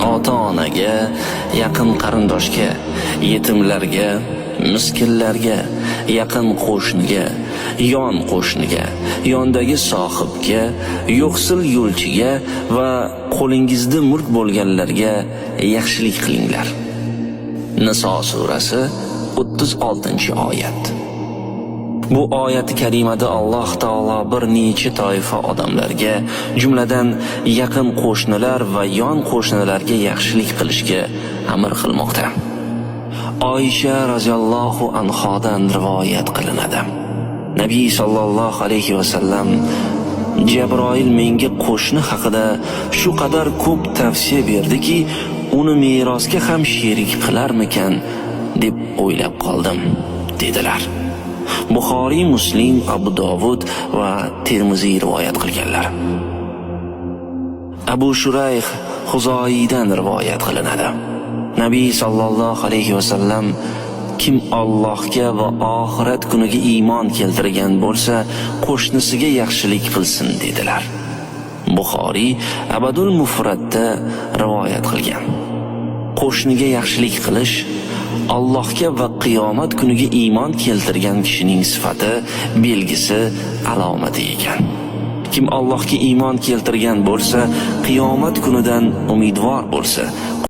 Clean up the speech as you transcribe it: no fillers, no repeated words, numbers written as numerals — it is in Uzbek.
Ota-onaga, yaqin qarindoshga, yetimlarga, miskinlarga, yaqin qo'shniga, yon qo'shniga, yondagi sohibga, yo'qsil yo'lchiga va qo'lingizda mulk bo'lganlarga yaxshilik qilinglar. Niso surasi, 36-oyat. Bu oyati karimada Alloh taolo bir necha toifa odamlarga, jumladan yaqin qo'shnilar va yon qo'shnilarga yaxshilik qilishga amr qilmoqda. Oysha roziyallohu anhodan rivoyat qilinadi. Nabiy sallallohu alayhi va sallam: "Jabroil menga qo'shni haqida shu qadar ko'p tavsiya berdiki, uni merosga ham sherik qilarmikan deb o'ylab qoldim", dedilar. Buxoriy, Muslim, Abu Dovud va Termiziy rivoyat qilganlar. Abu Shurayh Xuzoiydan rivoyat qilinadi. Nabiy sallallohu alayhi va sallam: "Kim Allohga va oxirat kuniga iymon keltirgan bo'lsa, qo'shnisiga yaxshilik qilsin", dedilar. Buxoriy Adabul Mufratda rivoyat qilgan. Qo'shniga yaxshilik qilish Allohga va qiyomat kuniga iymon keltirgan kishining sifati, belgisi, alomati ekan. Kim Allohga iymon keltirgan bo'lsa, qiyomat kunidan umidvor bo'lsa,